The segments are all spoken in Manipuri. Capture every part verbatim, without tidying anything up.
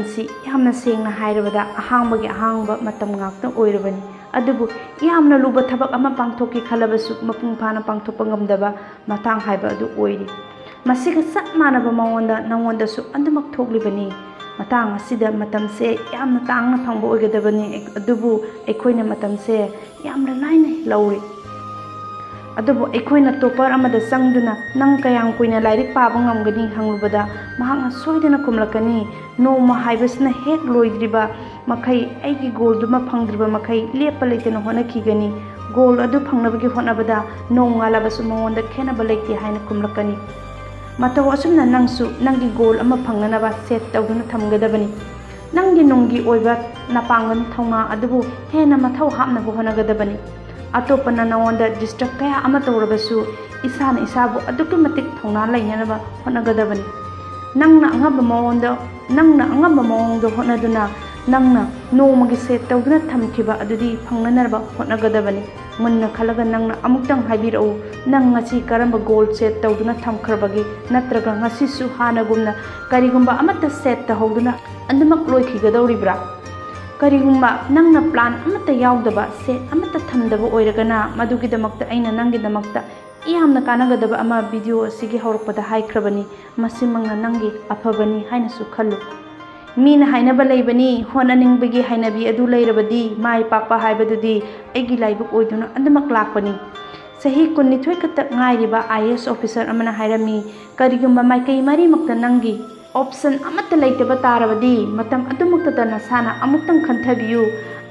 ꯁꯤ ꯌꯥꯝꯅ ꯁꯦꯡꯅ ꯍꯥꯏꯔꯕꯗ ꯑꯍꯥꯡꯕꯒꯤ ꯑꯍꯥꯡꯕ ꯃꯇꯝ ꯉꯥꯛꯇ ꯑꯣꯏꯔꯕꯅꯤ꯫ ꯑꯗꯨꯕꯨ ꯌꯥꯝꯅ ꯂꯨꯕ ꯊꯕꯛ ꯑꯃ ꯄꯥꯡꯊꯣꯛꯀꯦ ꯈꯜꯂꯕꯁꯨ ꯃꯄꯨꯡ ꯐꯥꯅ ꯄꯥꯡꯊꯣꯛꯄ ꯉꯝꯗꯕ ꯃꯇꯥꯡ ꯍꯥꯏꯕ ꯑꯗꯨ ꯑꯣꯏꯔꯤ꯫ ꯃꯁꯤꯒ ꯆꯞ ꯃꯥꯟꯅꯕ ꯃꯑꯣꯡꯗ ꯅꯉꯣꯟꯗꯁꯨ ꯑꯗꯨꯃꯛ ꯊꯣꯛꯂꯤꯕꯅꯤ꯫ ꯃꯇꯥꯡ ꯑꯁꯤꯗ ꯃꯇꯝꯁꯦ ꯌꯥꯝꯅ ꯇꯥꯡꯅ ꯐꯪꯕ ꯑꯣꯏꯒꯗꯕꯅꯤ, ꯑꯗꯨꯕꯨ ꯑꯩꯈꯣꯏꯅ ꯃꯇꯝꯁꯦ ꯌꯥꯝꯅ ꯂꯥꯏꯅ ꯂꯧꯔꯤ꯫ ꯑꯗꯨꯕꯨ ꯑꯩꯈꯣꯏꯅ ꯇꯣꯞꯄꯔ ꯑꯃꯗ ꯆꯪꯗꯨꯅ "ꯅꯪ ꯀꯌꯥꯝ ꯀꯨꯏꯅ ꯂꯥꯏꯔꯤꯛ ꯄꯥꯕ ꯉꯝꯒꯅꯤ?" ꯍꯪꯂꯨꯕꯗ ꯃꯍꯥꯛꯅ ꯁꯣꯏꯗꯅ ꯈꯨꯝꯂꯛꯀꯅꯤ, "ꯅꯣꯡꯃ ꯍꯥꯏꯕꯁꯤꯅ ꯍꯦꯛ ꯂꯣꯏꯗ꯭ꯔꯤꯕ ꯃꯈꯩ, ꯑꯩꯒꯤ ꯒꯣꯜꯗꯨꯃ ꯐꯪꯗ꯭ꯔꯤꯕ ꯃꯈꯩ ꯂꯦꯞꯄ ꯂꯩꯇꯅ ꯍꯣꯠꯅꯈꯤꯒꯅꯤ꯫ ꯒꯣꯜ ꯑꯗꯨ ꯐꯪꯅꯕꯒꯤ ꯍꯣꯠꯅꯕꯗ ꯅꯣꯡꯉꯥꯜꯂꯕꯁꯨ ꯃꯉꯣꯟꯗ ꯈꯦꯠꯅꯕ ꯂꯩꯇꯦ" ꯍꯥꯏꯅ ꯈꯨꯝꯂꯛꯀꯅꯤ꯫ ꯃꯇꯧ ꯑꯁꯨꯝꯅ ꯅꯪꯁꯨ ꯅꯪꯒꯤ ꯒꯣꯜ ꯑꯃ ꯐꯪꯅꯅꯕ ꯁꯦꯠ ꯇꯧꯗꯨꯅ ꯊꯝꯒꯗꯕꯅꯤ꯫ ꯅꯪꯒꯤ ꯅꯨꯡꯒꯤ ꯑꯣꯏꯕ ꯅꯄꯥꯡꯒꯜ ꯊꯧꯅꯥ ꯑꯗꯨꯕꯨ ꯍꯦꯟꯅ ꯃꯊꯧ ꯍꯥꯞꯅꯕ ꯍꯣꯠꯅꯒꯗꯕꯅꯤ꯫ ꯑꯇꯣꯞꯄꯅ ꯅꯉꯣꯟꯗ ꯗꯤꯁꯇꯔꯕ ꯀꯌꯥ ꯑꯃ ꯇꯧꯔꯕꯁꯨ ꯏꯁꯥꯅ ꯏꯁꯥꯕꯨ ꯑꯗꯨꯛꯀꯤ ꯃꯇꯤꯛ ꯊꯧꯅꯥ ꯂꯩꯅꯅꯕ ꯍꯣꯠꯅꯒꯗꯕꯅꯤ꯫ ꯅꯪꯅ ꯑꯉꯝꯕ ꯃꯑꯣꯡꯗ, ꯅꯪꯅ ꯑꯉꯝꯕ ꯃꯑꯣꯡꯗ ꯍꯣꯠꯅꯗꯨꯅ ꯅꯪꯅ ꯅꯣꯡꯃꯒꯤ ꯁꯦꯠ ꯇꯧꯗꯨꯅ ꯊꯝꯈꯤꯕ ꯑꯗꯨꯗꯤ ꯐꯪꯅꯅꯕ ꯍꯣꯠꯅꯒꯗꯕꯅꯤ꯫ ꯃꯨꯟꯅ ꯈꯜꯂꯒ ꯅꯪꯅ ꯑꯃꯨꯛꯇꯪ ꯍꯥꯏꯕꯤꯔꯛꯎ, ꯅꯪ ꯉꯁꯤ ꯀꯔꯝꯕ ꯒꯣꯜ ꯁꯦꯠ ꯇꯧꯗꯨꯅ ꯊꯝꯈ꯭ꯔꯕꯒꯦ? ꯅꯠꯇ꯭ꯔꯒ ꯉꯁꯤꯁꯨ ꯍꯥꯟꯅꯒꯨꯝꯅ ꯀꯔꯤꯒꯨꯝꯕ ꯑꯃꯠꯇ ꯁꯦꯠ ꯇꯧꯍꯧꯗꯨꯅ ꯑꯗꯨꯃꯛ ꯂꯣꯏꯈꯤꯒꯗꯧꯔꯤꯕ꯭ꯔꯥ? ꯀꯔꯤꯒꯨꯝꯕ ꯅꯪꯅ ꯄ꯭ꯂꯥꯟ ꯑꯃꯠꯇ ꯌꯥꯎꯗꯕ, ꯁꯦꯠ ꯑꯃꯠꯇ ꯊꯝꯗꯕ ꯑꯣꯏꯔꯒꯅ, ꯃꯗꯨꯒꯤꯗꯃꯛꯇ ꯑꯩꯅ ꯅꯪꯒꯤꯗꯃꯛꯇ ꯌꯥꯝꯅ ꯀꯥꯟꯅꯒꯗꯕ ꯑꯃ ꯚꯤꯗꯤꯑꯣ ꯑꯁꯤꯒꯤ ꯍꯧꯔꯛꯄꯗ ꯍꯥꯏꯈ꯭ꯔꯕꯅꯤ꯫ ꯃꯁꯤꯃꯛꯅ ꯅꯪꯒꯤ ꯑꯐꯕꯅꯤ ꯍꯥꯏꯅꯁꯨ ꯈꯜꯂꯨ꯫ ꯃꯤꯅ ꯍꯥꯏꯅꯕ ꯂꯩꯕꯅꯤ, ꯍꯣꯠꯅꯅꯤꯡꯕꯒꯤ ꯍꯩꯅꯕꯤ ꯑꯗꯨ ꯂꯩꯔꯕꯗꯤ ꯃꯥꯏ ꯄꯥꯛꯄ ꯍꯥꯏꯕꯗꯨꯗꯤ ꯑꯩꯒꯤ ꯂꯥꯏꯕꯛ ꯑꯣꯏꯗꯨꯅ ꯑꯗꯨꯃꯛ ꯂꯥꯛꯄꯅꯤ꯫ ꯆꯍꯤ ꯀꯨꯟꯅꯤꯊꯣꯏ ꯈꯛꯇ ꯉꯥꯏꯔꯤꯕ ꯑꯥꯏ ꯑꯦ ꯑꯦꯁ ꯑꯣꯐꯤꯁꯔ ꯑꯃꯅ ꯍꯥꯏꯔꯝꯃꯤ, "ꯀꯔꯤꯒꯨꯝꯕ ꯃꯥꯏꯀꯩ ꯃꯔꯤꯃꯛꯇ ꯅꯪꯒꯤ ꯑꯣꯞꯁꯟ ꯑꯃꯠꯇ ꯂꯩꯇꯕ ꯇꯥꯔꯕꯗꯤ, ꯃꯇꯝ ꯑꯗꯨꯃꯛꯇꯗ ꯅꯁꯥꯅ ꯑꯃꯨꯛꯇꯪ ꯈꯟꯊꯕꯤꯌꯨ꯫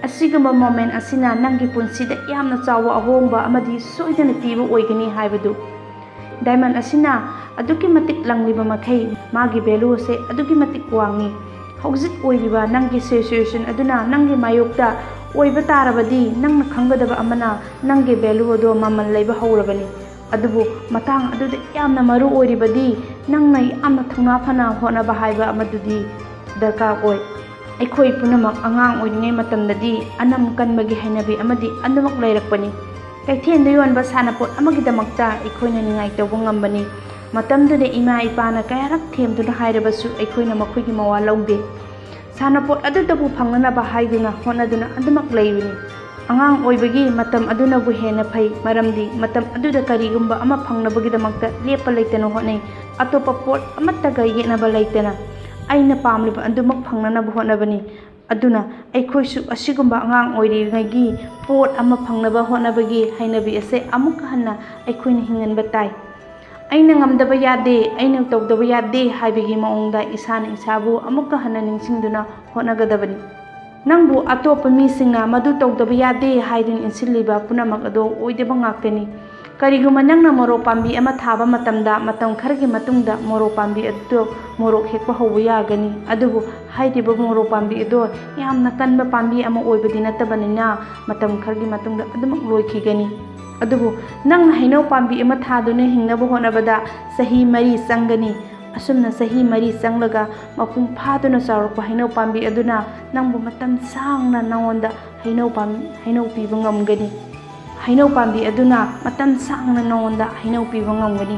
ꯑꯁꯤꯒꯨꯝꯕ ꯃꯣꯃꯦꯟ ꯑꯁꯤꯅ ꯅꯪꯒꯤ ꯄꯨꯟꯁꯤꯗ ꯌꯥꯝꯅ ꯆꯥꯎꯕ ꯑꯍꯣꯡꯕ ꯑꯃꯗꯤ ꯁꯣꯏꯗꯅ ꯄꯤꯕ ꯑꯣꯏꯒꯅꯤ" ꯍꯥꯏꯕꯗꯨ꯫ ꯗꯥꯏꯃꯟ ꯑꯁꯤꯅ ꯑꯗꯨꯛꯀꯤ ꯃꯇꯤꯛ ꯂꯪꯂꯤꯕ ꯃꯈꯩ ꯃꯥꯒꯤ ꯚꯦꯂꯨ ꯑꯁꯦ ꯑꯗꯨꯛꯀꯤ ꯃꯇꯤꯛ ꯋꯥꯡꯉꯤ꯫ ꯍꯧꯖꯤꯛ ꯑꯣꯏꯔꯤꯕ ꯅꯪꯒꯤ ꯁꯤꯆꯨꯋꯦꯁꯟ ꯑꯗꯨꯅ ꯅꯪꯒꯤ ꯃꯥꯌꯣꯛꯇ ꯑꯣꯏꯕ ꯇꯥꯔꯕꯗꯤ, ꯅꯪꯅ ꯈꯪꯒꯗꯕ ꯑꯃꯅ, ꯅꯪꯒꯤ ꯚꯦꯂꯨ ꯑꯗꯣ ꯃꯃꯜ ꯂꯩꯕ ꯍꯧꯔꯕꯅꯤ꯫ ꯑꯗꯨꯕꯨ ꯃꯇꯥꯡ ꯑꯗꯨꯗ ꯌꯥꯝꯅ ꯃꯔꯨ ꯑꯣꯏꯔꯤꯕꯗꯤ ꯅꯪꯅ ꯌꯥꯝꯅ ꯊꯧꯅꯥ ꯐꯅ ꯍꯣꯠꯅꯕ ꯍꯥꯏꯕ ꯑꯃꯗꯨꯗꯤ ꯗꯔꯀꯥꯔ ꯑꯣꯏ꯫ ꯑꯩꯈꯣꯏ ꯄꯨꯝꯅꯃꯛ ꯑꯉꯥꯡ ꯑꯣꯏꯔꯤꯉꯩ ꯃꯇꯝꯗꯗꯤ ꯑꯅꯝ ꯀꯟꯕꯒꯤ ꯍꯩꯅꯕꯤ ꯑꯃꯗꯤ ꯑꯗꯨꯃꯛ ꯂꯩꯔꯛꯄꯅꯤ꯫ ꯀꯩꯊꯦꯜꯗ ꯌꯣꯟꯕ ꯁꯥꯟꯅꯄꯣꯠ ꯑꯃꯒꯤꯗꯃꯛꯇ ꯑꯩꯈꯣꯏꯅ ꯅꯤꯡꯉꯥꯏ ꯇꯧꯕ ꯉꯝꯕꯅꯤ꯫ ꯃꯇꯝꯗꯨꯗ ꯏꯃꯥ ꯏꯄꯥꯅ ꯀꯌꯥꯔꯛ ꯊꯦꯝꯗꯨꯅ ꯍꯥꯏꯔꯕꯁꯨ ꯑꯩꯈꯣꯏꯅ ꯃꯈꯣꯏꯒꯤ ꯃꯋꯥ ꯂꯧꯗꯦ꯫ ꯁꯥꯟꯅꯄꯣꯠ ꯑꯗꯨꯗꯕꯨ ꯐꯪꯅꯅꯕ ꯍꯥꯏꯗꯨꯅ ꯍꯣꯠꯅꯗꯨꯅ ꯑꯗꯨꯃꯛ ꯂꯩꯕꯅꯤ꯫ ꯑꯉꯥꯡ ꯑꯣꯏꯕꯒꯤ ꯃꯇꯝ ꯑꯗꯨꯅꯕꯨ ꯍꯦꯟꯅ ꯐꯩ, ꯃꯔꯝꯗꯤ ꯃꯇꯝ ꯑꯗꯨꯗ ꯀꯔꯤꯒꯨꯝꯕ ꯑꯃ ꯐꯪꯅꯕꯒꯤꯗꯃꯛꯇ ꯂꯦꯞꯄ ꯂꯩꯇꯅ ꯍꯣꯠꯅꯩ, ꯑꯇꯣꯞꯄ ꯄꯣꯠ ꯑꯃꯠꯇꯒ ꯌꯦꯠꯅꯕ ꯂꯩꯇꯅ ꯑꯩꯅ ꯄꯥꯝꯂꯤꯕ ꯑꯗꯨꯃꯛ ꯐꯪꯅꯅꯕ ꯍꯣꯠꯅꯕꯅꯤ꯫ ꯑꯗꯨꯅ ꯑꯩꯈꯣꯏꯁꯨ ꯑꯁꯤꯒꯨꯝꯕ ꯑꯉꯥꯡ ꯑꯣꯏꯔꯤꯉꯩꯒꯤ ꯄꯣꯠ ꯑꯃ ꯐꯪꯅꯕ ꯍꯣꯠꯅꯕꯒꯤ ꯍꯩꯅꯕꯤ ꯑꯁꯦ ꯑꯃꯨꯛꯀ ꯍꯟꯅ ꯑꯩꯈꯣꯏꯅ ꯍꯤꯡꯍꯟꯕ ꯇꯥꯏ꯫ ꯑꯩꯅ ꯉꯝꯗꯕ ꯌꯥꯗꯦ, ꯑꯩꯅ ꯇꯧꯗꯕ ꯌꯥꯗꯦ ꯍꯥꯏꯕꯒꯤ ꯃꯑꯣꯡꯗ ꯏꯁꯥꯅ ꯏꯁꯥꯕꯨ ꯑꯃꯨꯛꯀ ꯍꯟꯅ ꯅꯤꯡꯁꯤꯡꯗꯨꯅ ꯍꯣꯠꯅꯒꯗꯕꯅꯤ꯫ ꯅꯪꯕꯨ ꯑꯇꯣꯞꯄ ꯃꯤꯁꯤꯡꯅ ꯃꯗꯨ ꯇꯧꯗꯕ ꯌꯥꯗꯦ ꯍꯥꯏꯗꯨꯅ ꯏꯟꯁꯤꯜꯂꯤꯕ ꯄꯨꯝꯅꯃꯛ ꯑꯗꯣ ꯑꯣꯏꯗꯕ ꯉꯥꯛꯇꯅꯤ꯫ ꯀꯔꯤꯒꯨꯝꯕ ꯅꯪꯅ ꯃꯣꯔꯣꯛ ꯄꯥꯝꯕꯤ ꯑꯃ ꯊꯥꯕ ꯃꯇꯝꯗ, ꯃꯇꯝ ꯈꯔꯒꯤ ꯃꯇꯨꯡꯗ ꯃꯣꯔꯣꯛ ꯄꯥꯝꯕꯤ ꯑꯗꯨ ꯃꯣꯔꯣꯛ ꯍꯦꯛꯄ ꯍꯧꯕ ꯌꯥꯒꯅꯤ꯫ ꯑꯗꯨꯕꯨ ꯍꯥꯏꯔꯤꯕ ꯃꯣꯔꯣꯛ ꯄꯥꯝꯕꯤ ꯑꯗꯣ ꯌꯥꯝꯅ ꯀꯟꯕ ꯄꯥꯝꯕꯤ ꯑꯃ ꯑꯣꯏꯕꯗꯤ ꯅꯠꯇꯕꯅꯤꯅ, ꯃꯇꯝ ꯈꯔꯒꯤ ꯃꯇꯨꯡꯗ ꯑꯗꯨꯃꯛ ꯂꯣꯏꯈꯤꯒꯅꯤ꯫ ꯑꯗꯨꯕꯨ ꯅꯪꯅ ꯍꯩꯅꯧ ꯄꯥꯝꯕꯤ ꯑꯃ ꯊꯥꯗꯨꯅ ꯍꯤꯡꯅꯕ ꯍꯣꯠꯅꯕꯗ ꯆꯍꯤ ꯃꯔꯤ ꯆꯪꯒꯅꯤ꯫ ꯑꯁꯨꯝꯅ ꯆꯍꯤ ꯃꯔꯤ ꯆꯪꯂꯒ ꯃꯄꯨꯡ ꯐꯥꯗꯨꯅ ꯆꯥꯎꯔꯛꯄ ꯍꯩꯅꯧ ꯄꯥꯝꯕꯤ ꯑꯗꯨꯅ ꯅꯪꯕꯨ ꯃꯇꯝ ꯁꯥꯡꯅ ꯅꯉꯣꯟꯗ ꯍꯩꯅꯧ ꯄꯥꯝ-, ꯍꯩꯅꯧ ꯄꯤꯕ ꯉꯝꯒꯅꯤ꯫ ꯍꯩꯅꯧ ꯄꯥꯝꯕꯤ ꯑꯗꯨꯅ ꯃꯇꯝ ꯁꯥꯡꯅ ꯅꯉꯣꯟꯗ ꯍꯩꯅꯧ ꯄꯤꯕ ꯉꯝꯒꯅꯤ꯫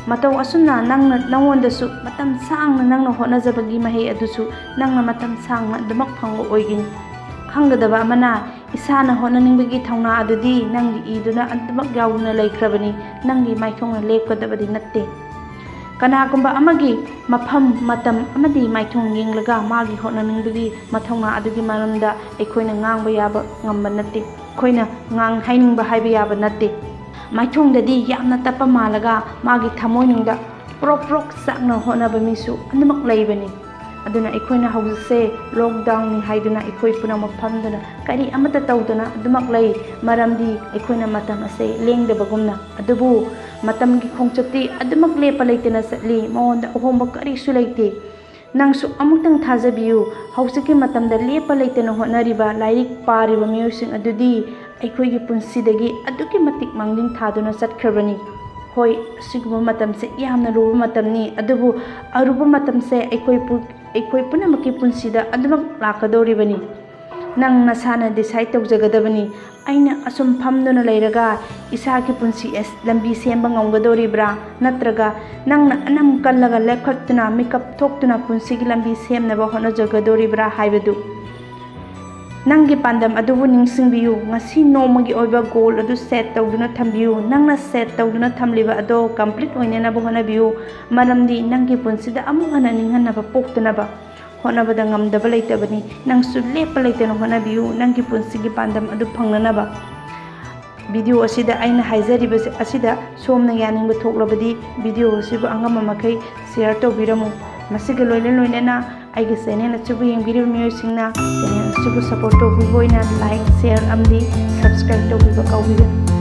ꯃꯇꯧ ꯑꯁꯨꯝꯅ ꯅꯪꯅ, ꯅꯉꯣꯟꯗꯁꯨ ꯃꯇꯝ ꯁꯥꯡꯅ ꯅꯪꯅ ꯍꯣꯠꯅꯖꯕꯒꯤ ꯃꯍꯩ ꯑꯗꯨꯁꯨ ꯅꯪꯅ ꯃꯇꯝ ꯁꯥꯡꯅ ꯑꯗꯨꯃꯛ ꯐꯪꯕ ꯑꯣꯏꯒꯅꯤ꯫ ꯈꯪꯒꯗꯕ ꯑꯃꯅ, ꯏꯁꯥꯅ ꯍꯣꯠꯅꯅꯤꯡꯕꯒꯤ ꯊꯧꯅꯥ ꯑꯗꯨꯗꯤ ꯅꯪꯒꯤ ꯏꯗꯨꯅ ꯑꯗꯨꯃꯛ ꯌꯥꯎꯗꯨꯅ ꯂꯩꯈ꯭ꯔꯕꯅꯤ, ꯅꯪꯒꯤ ꯃꯥꯏꯊꯣꯡꯅ ꯂꯦꯞꯀꯗꯕꯗꯤ ꯅꯠꯇꯦ꯫ ꯀꯅꯥꯒꯨꯝꯕ ꯑꯃꯒꯤ ꯃꯐꯝ, ꯃꯇꯝ ꯑꯃꯗꯤ ꯃꯥꯏꯊꯣꯡ ꯌꯦꯡꯂꯒ ꯃꯥꯒꯤ ꯍꯣꯠꯅꯅꯤꯡꯕꯒꯤ ꯃꯊꯧꯅꯥ ꯑꯗꯨꯒꯤ ꯃꯔꯝꯗ ꯑꯩꯈꯣꯏꯅ ꯉꯥꯡꯕ ꯌꯥꯕ ꯉꯝꯕ ꯅꯠꯇꯦ꯫ ꯑꯩꯈꯣꯏꯅ ꯉꯥꯡ-, ꯍꯥꯏꯅꯤꯡꯕ ꯍꯥꯏꯕ ꯌꯥꯕ ꯅꯠꯇꯦ꯫ ꯃꯥꯏꯊꯣꯡꯗꯗꯤ ꯌꯥꯝꯅ ꯇꯞꯄ ꯃꯥꯜꯂꯒ ꯃꯥꯒꯤ ꯊꯃꯣꯏꯅꯨꯡꯗ ꯄ꯭ꯔꯣꯛ ꯄ꯭ꯔꯣꯛ ꯆꯥꯛꯅ ꯍꯣꯠꯅꯕ ꯃꯤꯁꯨ ꯑꯗꯨꯃꯛ ꯂꯩꯕꯅꯤ꯫ ꯑꯗꯨꯅ ꯑꯩꯈꯣꯏꯅ ꯍꯧꯖꯤꯛꯁꯦ lockdownꯅꯤ ꯍꯥꯏꯗꯨꯅ ꯑꯩꯈꯣꯏ ꯄꯨꯝꯅꯃꯛ ꯐꯝꯗꯨꯅ ꯀꯔꯤ ꯑꯃꯠꯇ ꯇꯧꯗꯅ ꯑꯗꯨꯃꯛ ꯂꯩ꯫ ꯃꯔꯝꯗꯤ ꯑꯩꯈꯣꯏꯅ ꯃꯇꯝ ꯑꯁꯦ ꯂꯦꯡꯗꯕꯒꯨꯝꯅ꯫ ꯑꯗꯨꯕꯨ ꯃꯇꯝꯒꯤ ꯈꯣꯡꯆꯠꯇꯤ ꯑꯗꯨꯃꯛ ꯂꯦꯞꯄ ꯂꯩꯇꯅ ꯆꯠꯂꯤ, ꯃꯉꯣꯟꯗ ꯑꯍꯣꯡꯕ ꯀꯔꯤꯁꯨ ꯂꯩꯇꯦ꯫ ꯅꯪꯁꯨ ꯑꯃꯨꯛꯇꯪ ꯊꯥꯖꯕꯤꯌꯨ, ꯍꯧꯖꯤꯛꯀꯤ ꯃꯇꯝꯗ ꯂꯦꯞꯄ ꯂꯩꯇꯅ ꯍꯣꯠꯅꯔꯤꯕ, ꯂꯥꯏꯔꯤꯛ ꯄꯥꯔꯤꯕ ꯃꯤꯑꯣꯏꯁꯤꯡ ꯑꯗꯨꯗꯤ ꯑꯩꯈꯣꯏꯒꯤ ꯄꯨꯟꯁꯤꯗꯒꯤ ꯑꯗꯨꯛꯀꯤ ꯃꯇꯤꯛ ꯃꯥꯡꯖꯤꯜ ꯊꯥꯗꯨꯅ ꯆꯠꯈ꯭ꯔꯕꯅꯤ꯫ ꯍꯣꯏ, ꯑꯁꯤꯒꯨꯝꯕ ꯃꯇꯝꯁꯦ ꯌꯥꯝꯅ ꯂꯨꯕ ꯃꯇꯝꯅꯤ, ꯑꯗꯨꯕꯨ ꯑꯔꯨꯕ ꯃꯇꯝꯁꯦ ꯑꯩꯈꯣꯏ ꯄꯨ-, ꯑꯩꯈꯣꯏ ꯄꯨꯝꯅꯃꯛꯀꯤ ꯄꯨꯟꯁꯤꯗ ꯑꯗꯨꯃꯛ ꯂꯥꯛꯀꯗꯧꯔꯤꯕꯅꯤ꯫ ꯅꯪ ꯅꯁꯥꯅ decide ꯇꯧꯖꯒꯗꯕꯅꯤ꯫ ꯑꯩꯅ ꯑꯁꯨꯝ ꯐꯝꯗꯨꯅ ꯂꯩꯔꯒ ꯏꯁꯥꯒꯤ ꯄꯨꯟꯁꯤ ꯑꯁ-, ꯂꯝꯕꯤ ꯁꯦꯝꯕ ꯉꯝꯒꯗꯧꯔꯤꯕ꯭ꯔꯥ? ꯅꯠꯇ꯭ꯔꯒ ꯅꯪꯅ ꯑꯅꯝ ꯀꯜꯂꯒ ꯂꯦꯞꯈꯠꯇꯨꯅ ꯃꯤꯀꯞ ꯊꯣꯛꯇꯨꯅ ꯄꯨꯟꯁꯤꯒꯤ ꯂꯝꯕꯤ ꯁꯦꯝꯅꯕ ꯍꯣꯠꯅꯖꯒꯗꯧꯔꯤꯕ꯭ꯔꯥ ꯍꯥꯏꯕꯗꯨ꯫ ꯅꯪꯒꯤ ꯄꯥꯟꯗꯝ ꯑꯗꯨꯕꯨ ꯅꯤꯡꯁꯤꯡꯕꯤꯌꯨ꯫ ꯉꯁꯤ ꯅꯣꯡꯃꯒꯤ ꯑꯣꯏꯕ goal ꯑꯗꯨ set ꯇꯧꯗꯨꯅ ꯊꯝꯕꯤꯌꯨ꯫ ꯅꯪꯅ set ꯇꯧꯗꯨꯅ ꯊꯝꯂꯤꯕ ꯑꯗꯣ complete ꯑꯣꯏꯅꯅꯕ ꯍꯣꯠꯅꯕꯤꯌꯨ꯫ ꯃꯔꯝꯗꯤ ꯅꯪꯒꯤ ꯄꯨꯟꯁꯤꯗ ꯑꯃꯨꯛ ꯍꯟꯅ ꯅꯤꯡꯍꯟꯅꯕ ꯄꯣꯛꯇꯅꯕ ꯍꯣꯠꯅꯕꯗ ꯉꯝꯗꯕ ꯂꯩꯇꯕꯅꯤ꯫ ꯅꯪꯁꯨ ꯂꯦꯞꯄ ꯂꯩꯇꯅ ꯍꯣꯠꯅꯕꯤꯌꯨ, ꯅꯪꯒꯤ ꯄꯨꯟꯁꯤꯒꯤ ꯄꯥꯟꯗꯝ ꯑꯗꯨ ꯐꯪꯅꯅꯕ꯫ Video ꯑꯁꯤꯗ ꯑꯩꯅ ꯍꯥꯏꯖꯔꯤꯕ ꯑꯁꯤꯗ ꯁꯣꯝꯅ ꯌꯥꯅꯤꯡꯕ ꯊꯣꯛꯂꯕꯗꯤ video ꯑꯁꯤꯕꯨ ꯑꯉꯝꯕ ꯃꯈꯩ share ꯇꯧꯕꯤꯔꯝꯃꯨ꯫ ꯃꯁꯤꯒ ꯂꯣꯏꯅ ꯂꯣꯏꯅꯅ ꯑꯩꯒꯤ channel ꯑꯁꯤꯕꯨ ꯌꯦꯡꯕꯤꯔꯤꯕ ꯃꯤꯑꯣꯏꯁꯤꯡꯅ channel ꯑꯁꯤꯕꯨ support ꯇꯧꯕꯤꯕ ꯑꯣꯏꯅ like, share ꯑꯃꯗꯤ subscribe ꯇꯧꯕꯤꯕ ꯀꯥꯎꯕꯤꯒꯅꯨ꯫